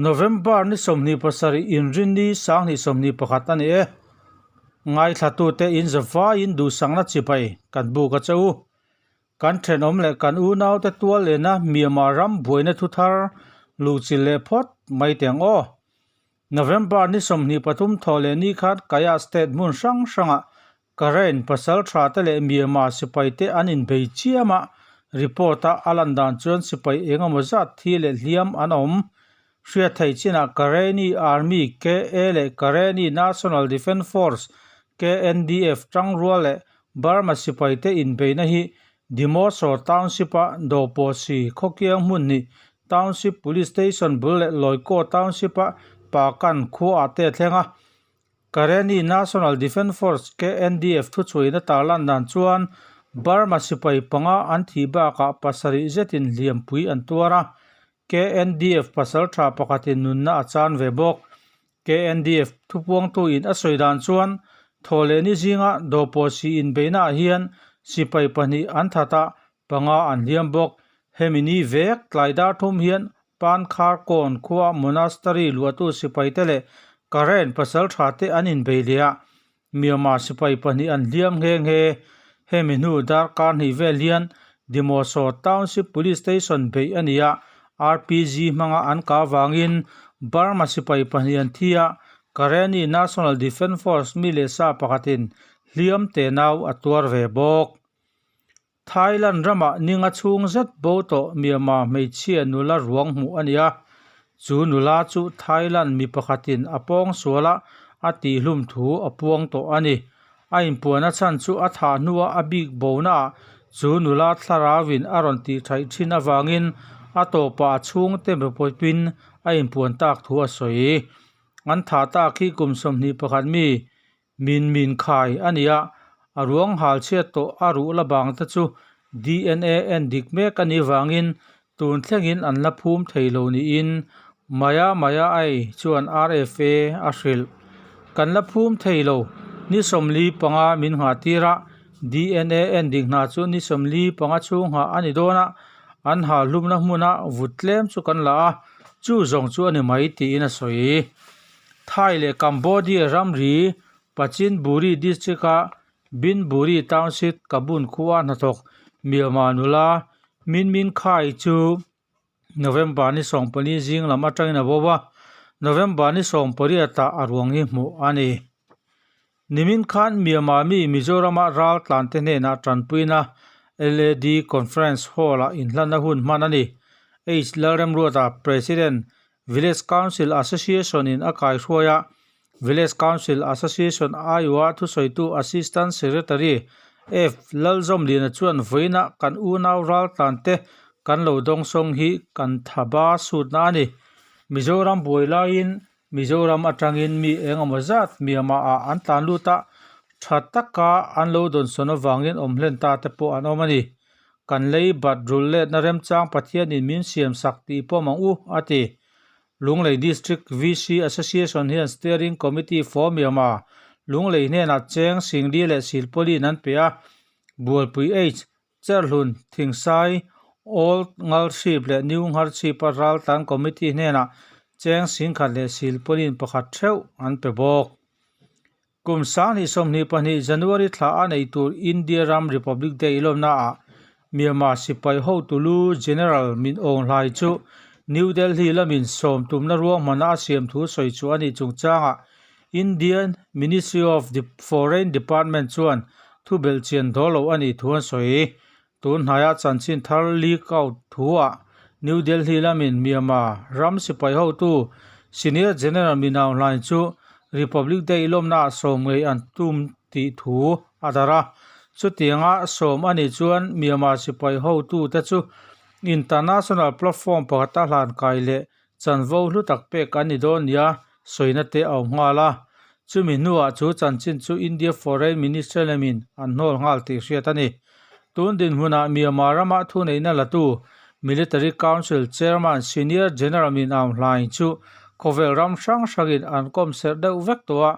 November ni 27 Inrinni 2021 a ni e. Ngaithlatute in zavaiin duhsakna chibai kan buk a che u. Kan thenawm leh kan unaute tual lena Myanmar ram buaina thu thar luhchilh leh phawt mai teh ang aw. November ni 23 thawh leh ni khan Kayah State hmun hrang hrangah Karen pasal tha te leh Myanmar sipai te an inbei chiam a, report a a lan dan chuan sipai eng emaw zat thi leh hliam an awm. Hriat theih chinah Kareni Army, KA, leh Kareni National Defence Force, KNDF, tangrual leh Burma sipai te inbeihna hi Dimoso Township-a Dawhpawhsi khawkiang hmun hnih Township Police Station bul leh Lawikaw Township-a Pakan khuaah te a thleng a. Kareni National Defence Force, KNDF, thuchhuihna tarlan dan chuan Burma sipai panga an thih bakah pasarih zetin hliampui an tuar a, KNDF pasal tha pakhatin nunna a chan ve bawk. KNDF thupuangtuin a sawi dan chuan thawhlehni zinga dawhpawhsi inbeihnaah hian sipai pahnih an that a, panga an hliam bawk. Hemi ni vek tlai dar thum hian Pankharkawn khua monastery luahtu sipaite leh Karen pasal tha te an inbei leh a, Myanmar sipai pahnih an hliam nghe nghe. Hemi hnu darkar hnih vel hian Dimoso Township Police Station beih a ni a, RPG hmanga an kah avangin Burma sipai pahnih an thi a, Kareni National Defence Force mi leh sa pakhatin hliam tenau a tuar ve bawk. Thailand ramah ninga chhung zet bo tawh Myanmar hmeichhia nula ruang hmuh a ni a, chu nula chu Thailand mi pakhatin a pawng suala a tihhlum thu a puang tawh a ni. A inpuahna chhan chu a thah hnua a bik bonaah chu nula thlarauin a rawn tihṭhaih ṭhin avangin a tawpah a chhungte mipawpin a inpuan tak thu a sawi. An thah tak hi kum 21 mi Min min khai a ni a, a ruang hal chhiat tawh a ruh la bang te chu DNA en dik mek a nih vangin tun thlengin an la phum thei lo niin Maya Maya Ai chuan RFA a hrilh. Kan la phum thei lo, ni 45 min nghah tir a, DNA en dik hna chu ni 45 chhung nghah a ni dawn a, an hal hlumna hmuna vut tlem chu kan la a, chu zawng chu a ni mai tiin a sawi. Thai leh Cambodia ramri Pachinburi district-a Binburi township Kabun khua hnathawk Myanmar nula Min Min Khai chu November ni 14 zing lam atangin a bo a, November ni 18 ah a ruang hi hmuh a ni. Nimin khan Myanmar mi Mizorama ral tlante hnenah tanpuina LAD Conference Hall-ah inhlanna hun hman a ni. H Lalremruata, President, Village Council Association in a kaihruai a, Village Council Association aiawha thusawitu Assistant Secretary F Lalzawmliana chuan vawiinah kan unau raltlante kan lo dawngsawng hi kan thaba sutna a ni. Mizoram buai laiin Mizoram atangin mi eng emaw zat Myanmar ah an tlan lut a, tha taka an lo dawnsawn avangin awm hlen ta te pawh an awm a ni. Kan lei bat rul letna remchang Pathianin min siam sak tih pawm ang u, a ti. Lunglei District VC Association hian Steering Committee for Myanmar Lunglei hnenah cheng Singli leh Silpauline an pe a, Bualpui H Cherhlun, Thingsai, Old Ngalchhip leh New Ngharchhipa raltlan Committee hnenah cheng singkhat leh silpauline pakhat theuh an pe bawk. Kum 2022 January thla a nei tur India ram Republic Day lawmnaah Myanmar sipai hotulu General Min Aung Hlaing chu New Delhi lamin sawm tumna ruahmanna a siam thu sawi chu a nih chungchangah Indian Ministry of Foreign Department chuan thu belhchian dawl lo a nih thu an sawi. Tun hnaia chanchin thar leak out thuah New Delhi lamin Myanmar ram sipai hotu Senior General Min Aung Hlaing chu Republic Day lawmnaah sawm ngei an tum tih thu a darh a. Chutianga sawm a nih chuan Myanmar sipai hotute chu international platform pakhata hlan kai leh Chanvo hlu tak pek an ni dawn nia sawina te a awm nghal a. Chumi hnuah chu chanchin chu India Foreign Ministry lamin an hnawl nghal tih hriat a ni. Tun dinhmunah Myanmar rama thuneihna latu Military Council Chairman Senior General Min Aung Hlaing chu khawvel ram hrang hrangin an kawm serh deuh vek tawh a.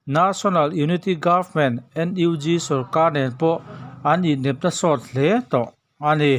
National Unity Government, NUG, sorkar nen pawh an inhnepna sawt hle tawh a ni.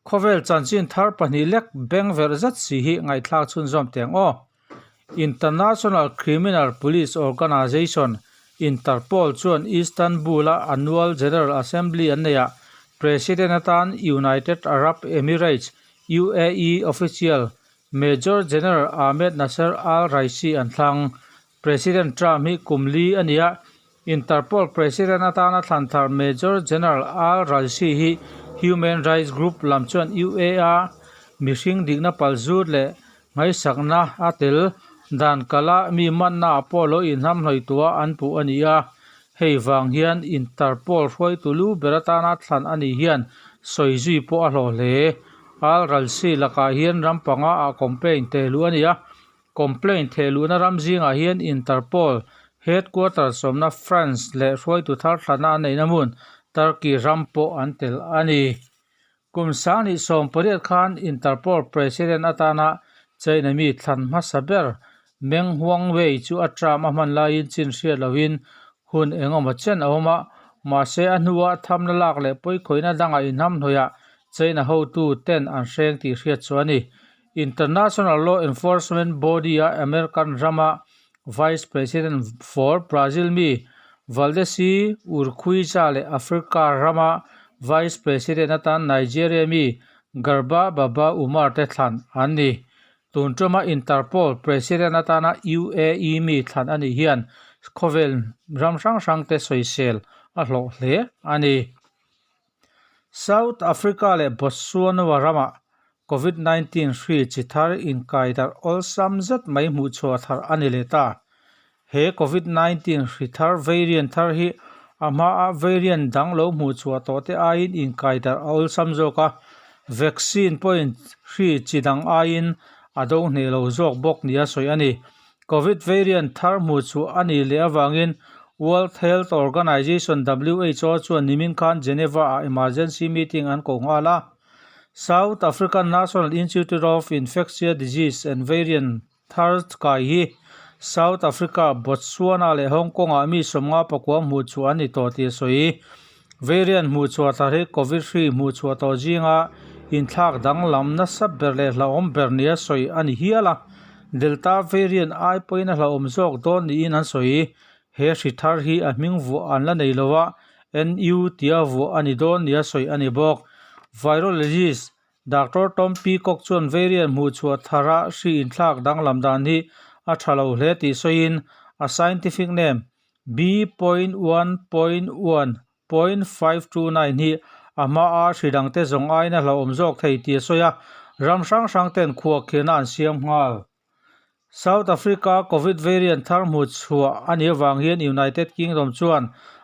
Khawvel chanchin thar pahnih lek beng verh zet si hi ngaihthlak chhunzawm teh ang aw. International Criminal Police Organization, Interpol, chuan Istanbul-a Annual General Assembly an neihah President atan United Arab Emirates, UAE, official Major General Ahmed Nasser Al-Raisi an thlang. President Trump hi kum li a ni a, Interpol President atana thlan thar Major General Al-Raisi hi Human Rights Group lam chuan UAE-a mihring dikna palzut leh ngaihsakna a tel dan kala mi manna ah pawh lo inhnamhnawih tua an puh a ni a. Hei vang hian Interpol hruaitu lu ber atana thlan a nih hian sawi zui pawh a hlawh hle. Al-Raisi lakah hian ram panga ah complaint thehluh a ni a. Complaint thehluhna ram zingah hian Interpol headquarters awmna France leh hruaitu thar thlanna an neihna hmun Turkey ram pawh an tel a ni. Kum 2018 khan Interpol president atana China mi thlan hmasa ber Meng Huangwei chu a term a hman laiin chin hriat lohin hun engemaw chen a awm a, mahse a hnua thamna lak leh pawikhawihna dangah inhamhnawihah China hotu ten an hreng tih hriat chu a ni. International Law Enforcement Body-a American rama Vice President for Brazil mi Valdeci Urquiza leh Africa rama Vice President atan Nigeria mi Garba Baba Umar te thlan an ni. Tun tuma Interpol President atana UAE mi thlan a nih hian khawvel ram hrang hrang te sawisel a hlawh hle a ni. South Africa leh Botswana ramah Covid 19 hri chi thar inkai darh awlsam zet mai hmuh chhuah thar a ni leh ta. He Covid 19 hri thar variant thar hi a hmaa variant dang lo hmuh chhuah tawh te aiin inkai darh a awlsam zawk a, vaccine pawhin hri chi dang aiin a do hneh lo zawk bawk nia sawi a ni. Covid variant thar hmuh chhuah a nih leh avangin World Health Organization, who, chuan nimin khan Geneva-ah emergency meeting an koh nghal a. South African National Institute of Infectious Disease and Variant thar kai hi South Africa, Botswana leh Hong Kong-ah mi 59 hmuh chhuah an ni tawh tih a sawi. Variant hmuh chhuah thar hi Covid hri hmuh chhuah tawh zinga inthlak danglam nasa ber leh hlauhawm ber nia sawi a ni hial a. Delta variant ai pawhin a hlauhawm zawk dawn niin an sawi. He hri thar hi a hming vuah an la nei lo a, NU tia vuah a ni dawn nia sawi a ni bawk. Virologist Doctor Tom Peacock chuan variant hmuh chhuah thara hri inthlak danglam dan hi a tha lo hle tih sawiin a scientific name B.1.1.529 hi a hmaa hri dangte zawng aiin a hlauhawm zawk thei tih a sawi a, ram hrang hrang ten khuahkhirhna an siam nghal. South Africa Covid variant thar hmuh chhuah a nih avang hian United Kingdom chuan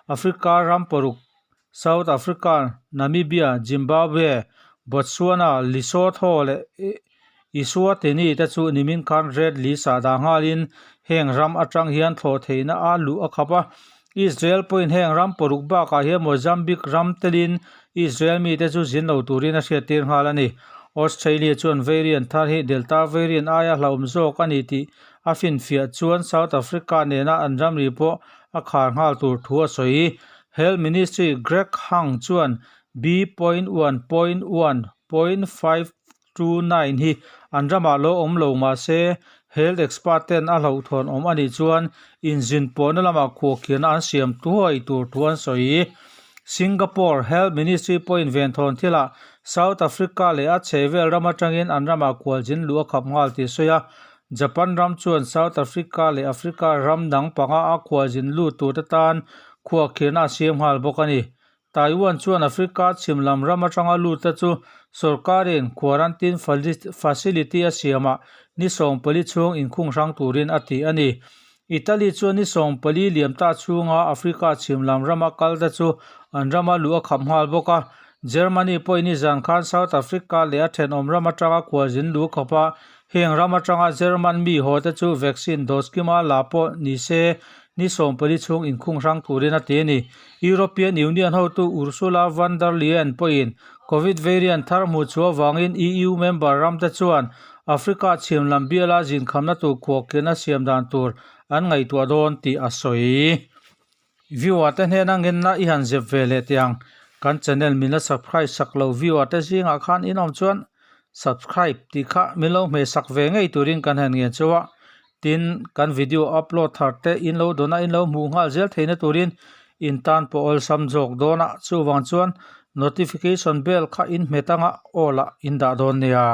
Africa ram paruk South Africa, Namibia, Zimbabwe, Botswana, Lesotho leh Eswatini te chu nimin khan red list ah dah nghalin heng ram atang hian thlawh theihna a luh a khap a. Israel pawhin heng ram paruk bakah hian Mozambique ram telin Israel mite chu zin lo turin a hriattir nghal a ni. Australia chuan variant thar hi Delta variant aia hlauhawm zawk a ni tih a finfiah chuan South Africa nena an ramri pawh a khar nghal tur thu a sawi. Health Ministry Greg Hang chuan B.1.1.529 hi an ramah lo awm lo mah se health expert ten a hlauhthawn awm a nih chuan inzin pawhna lamah khuahkhirna an siam thuai tur thu an sawi. Singapore Health Ministry pawhin venthawn thilah South Africa leh a chhehvel ram atangin an ramah khualzin luh a khap nghal tih a sawi a. Japan ram chuan South Africa leh Africa ram dang panga a khualzin lut turte tan khuahkhirna a siam nghal bawk a ni. Taiwan chuan Africa chhim lam ram atanga lutte chu sorkarin quarantine facility a siamah ni 14 chhung inkhung hrang turin a ti a ni. Italy chuan ni 14 liam ta chhunga Africa chhim lam rama kalte chu an rama luh a khap nghal bawk a. Germany pawhin nizan khan South Africa leh a thenawm ram atanga khualzin luh khawp a, heng ram atanga German mi haw te chu vaccine dose kima la pawh ni se ni 14 chhung inkhung hrang turin a ti a ni. European Union hotu Ursula von der Leyen pawhin Covid variant thar hmuh chhuah avangin EU member ramte chuan Africa chhim lam biala zinkhamna tur khuahkhirhna siam dan tur an ngaihtuah dawn tih a sawi. Viewer te hnena ngenna i han zep ve leh teh ang. Kan channel min la subscribe sak lo viewer te zingah khan in awm chuan subscribe tih kha min lo hmeh sak ve ngei turin kan han ngen chauh a. Tin, kan video upload thar te in lo dawn a, in lo hmuh nghal zel theihna turin in tan pawh awlsam zawk dawn a. Chuvang chuan notification bell kha in hmet anga aw lah in dah dawn nia.